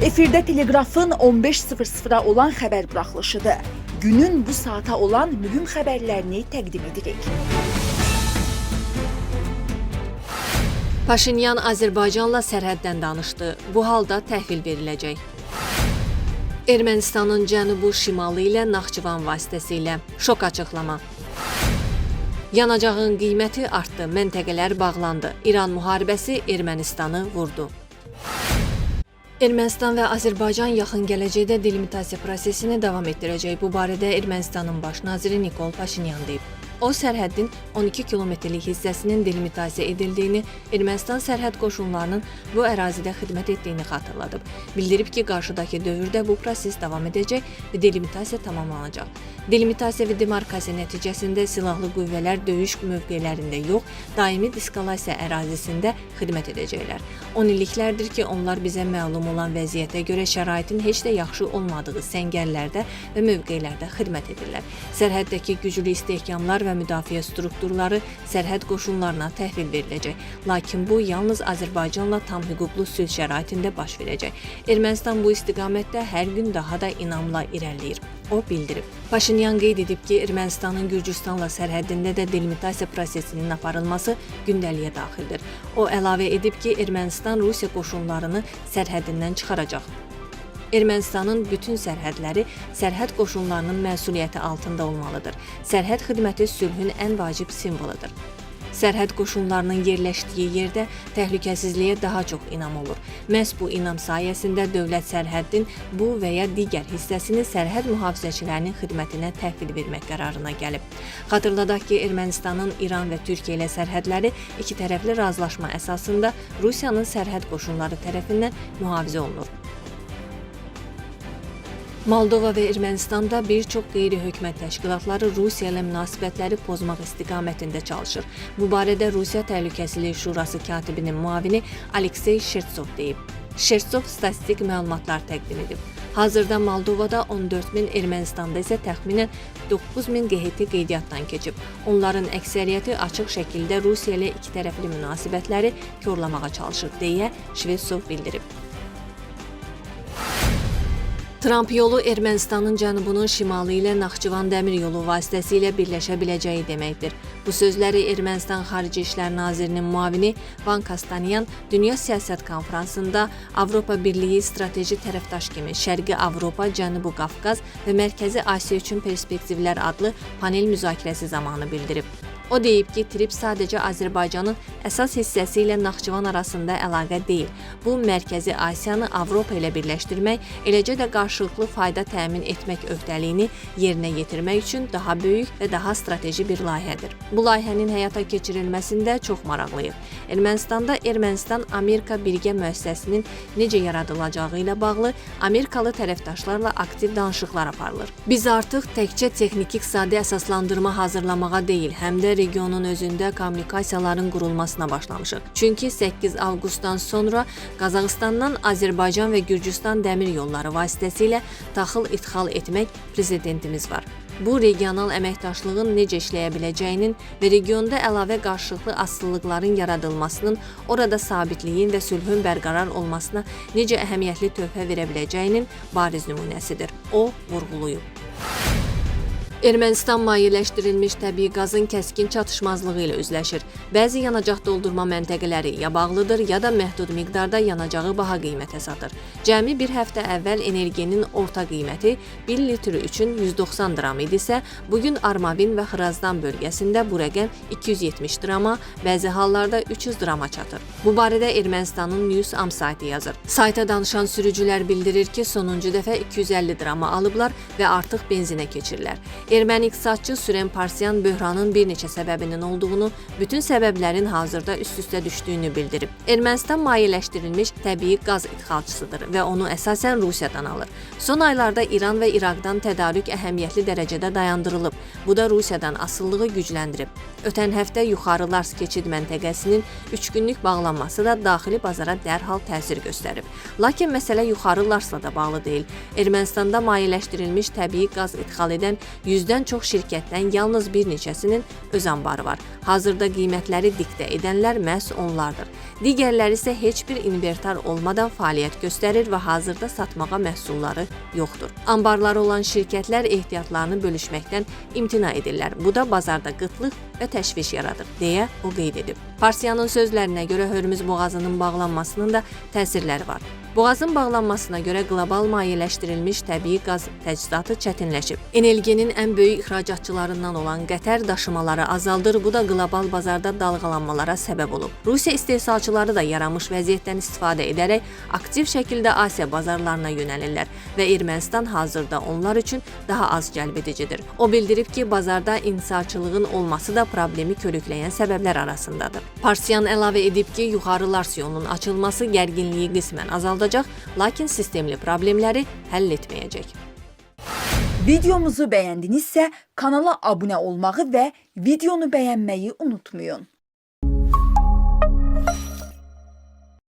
Efirdə Teleqrafın 15:00-a olan xəbər buraxılışıdır. Günün bu saata olan mühüm xəbərlərini təqdim edirik. Paşinyan Azərbaycanla sərhəddən danışdı. Bu halda təhvil veriləcək. Ermənistanın cənubu şimalı ilə Naxçıvan vasitəsilə şok açıqlama. Yanacağın qiyməti artdı, məntəqələr bağlandı. İran müharibəsi Ermənistanı vurdu. Ermənistan və Azərbaycan yaxın gələcəkdə delimitasiya prosesini davam etdirəcək. Bu barədə Ermənistanın baş naziri Nikol Paşinyan deyib. O, sərhəddin 12 kilometrlik hissəsinin delimitasiya edildiyini, Ermənistan sərhəd qoşunlarının bu ərazidə xidmət etdiyini xatırladıb. Bildirib ki, qarşıdakı dövrdə bu proses davam edəcək və delimitasiya tamamlanacaq. Delimitasiya və demarkasiya nəticəsində silahlı qüvvələr döyüş mövqelərində yox, daimi deskalasiya ərazisində xidmət edəcəklər. 10 illiklərdir ki, onlar bizə məlum olan vəziyyətə görə şəraitin heç də yaxşı olmadığı səngərlərdə və mövqelərdə xidmət edirlər. Sərhəddəki güclü istehkamlar və müdafiə strukturları sərhəd qoşunlarına təhvil veriləcək. Lakin bu yalnız Azərbaycanla tam hüquqlu sülh şəraitində baş verəcək. Ermənistan bu istiqamətdə hər gün daha da inamla irəliləyir. O bildirib. Paşinyan qeyd edib ki, Ermənistanın Gürcüstanla sərhəddində də delimitasiya prosesinin aparılması gündəliyə daxildir. O əlavə edib ki, Ermənistan Rusiya qoşunlarını sərhədindən çıxaracaq. Ermənistanın bütün sərhədləri sərhəd qoşunlarının məsuliyyəti altında olmalıdır. Sərhəd xidməti sülhün ən vacib simvoludur. Sərhəd qoşunlarının yerləşdiyi yerdə təhlükəsizliyə daha çox inam olur. Məhz bu inam sayəsində dövlət sərhəddin bu və ya digər hissəsini sərhəd mühafizəçilərinin xidmətinə təhvil vermək qərarına gəlib. Xatırladaq ki, Ermənistanın İran və Türkiyə ilə sərhədləri iki tərəfli razılaşma əsasında Rusiyanın sərhəd qoşunları tərəfindən mühafizə olunur. Moldova və Ermənistanda bir çox qeyri-hökumət təşkilatları Rusiya ilə münasibətləri pozmaq istiqamətində çalışır. Bu barədə Rusiya Təhlükəsizlik Şurası katibinin müavini Aleksey Şertsov deyib. Şertsov statistik məlumatlar təqdim edib. Hazırda Moldovada 14 min, Ermənistanda isə təxminən 9 min QHT qeydiyyatdan keçib. Onların əksəriyyəti açıq şəkildə Rusiya ilə iki tərəfli münasibətləri korlamağa çalışır, deyə Şvetsov bildirib. Tramp yolu Ermənistanın cənubunun şimalı ilə Naxçıvan dəmir yolu vasitəsilə birləşə biləcəyi deməkdir. Bu sözləri Ermənistan Xarici İşlər Nazirinin müavini Van Kostanyan Dünya Siyasət Konfransında Avropa Birliyi strateji tərəfdaş kimi Şərqi Avropa, Cənubi Qafqaz və Mərkəzi Asiya üçün perspektivlər adlı panel müzakirəsi zamanı bildirib. O deyib ki, trip sadəcə Azərbaycanın əsas hissəsi ilə Naxçıvan arasında əlaqə deyil. Bu, Mərkəzi Asiyanı Avropa ilə birləşdirmək, eləcə də qarşılıqlı fayda təmin etmək öhdəliyini yerinə yetirmək üçün daha böyük və daha strateji bir layihədir. Bu layihənin həyata keçirilməsində çox maraqlıyıq. Ermənistanda Ermənistan-Amerika birgə müəssisəsinin necə yaradılacağı ilə bağlı Amerikalı tərəfdaşlarla aktiv danışıqlar aparılır. Biz artıq təkcə texniki-iqtisadi əsaslandırma hazırlamağa deyil, həm də regionun özündə kommunikasiyaların qurulmasına başlamışıq. Çünki 8 avqustdan sonra Qazaxıstandan Azərbaycan və Gürcüstan dəmir yolları vasitəsilə taxıl idxal etmək prezidentimiz var. Bu, regional əməkdaşlığın necə işləyə biləcəyinin və regionda əlavə qarşılıqlı asılılıqların yaradılmasının, orada sabitliyin və sülhün bərqərar olmasına necə əhəmiyyətli töhfə verə biləcəyinin bariz nümunəsidir. O, vurğulayıb. Ermənistan mayeləşdirilmiş təbii qazın kəskin çatışmazlığı ilə üzləşir. Bəzi yanacaq doldurma məntəqələri ya bağlıdır, ya da məhdud miqdarda yanacağı baha qiymətə satır. Cəmi bir həftə əvvəl enerjinin orta qiyməti 1 litr üçün 190 dram idisə, bugün Armavin və Xrazdan bölgəsində bu rəqəm 270 drama, bəzi hallarda 300 drama çatır. Bu barədə Ermənistanın News Am saytı yazır. Sayta danışan sürücülər bildirir ki, sonuncu dəfə 250 drama alıblar və artıq benzinə keçirlər. Erməni iqtisadçı Süren Parsyan böhranın bir neçə səbəbinin olduğunu, bütün səbəblərin hazırda üst-üstə düşdüyünü bildirib. Ermənistan mayeləşdirilmiş təbii qaz idxalçısıdır və onu əsasən Rusiyadan alır. Son aylarda İran və İraqdan tədarük əhəmiyyətli dərəcədə dayandırılıb. Bu da Rusiyadan asılılığı gücləndirib. Ötən həftə Yuxarı Lars keçid məntəqəsinin 3 günlük bağlanması da daxili bazara dərhal təsir göstərib. Lakin məsələ Yuxarı Larsla da bağlı deyil. Ermənistanda mayeləşdirilmiş təbii qaz idxal edən 100-dən çox şirkətdən yalnız bir neçəsinin öz anbarı var. Hazırda qiymətləri diktə edənlər məhz onlardır. Digərləri isə heç bir inventar olmadan fəaliyyət göstərir və hazırda satmağa məhsulları yoxdur. Anbarları olan şirkətlər ehtiyatlarını bölüşməkdən imtina edirlər. Bu da bazarda qıtlıq və təşviş yaradır, deyə o qeyd edib. Parsyanın sözlərinə görə Hörmüz boğazının bağlanmasının da təsirləri var. Boğazın bağlanmasına görə qlobal mayeləşdirilmiş təbii qaz təchizatı çətinləşib. NLG-nin ən böyük ixracatçılarından olan Qətər daşımaları azaldır, bu da qlobal bazarda dalğalanmalara səbəb olub. Rusiya istehsalçıları da yaranmış vəziyyətdən istifadə edərək aktiv şəkildə Asiya bazarlarına yönəlirlər və Ermənistan hazırda onlar üçün daha az cəlbedicidir. O bildirib ki, bazarda inhisarçılığın olması da problemi körükləyən səbəblər arasındadır. Parsyan əlavə edib ki, yuxarı Lars yolunun açılması gərginliyi qismən azaldacaq, lakin sistemli problemləri həll etməyəcək. Videomuzu bəyəndinizsə kanala abunə olmağı və videonu bəyənməyi unutmayın.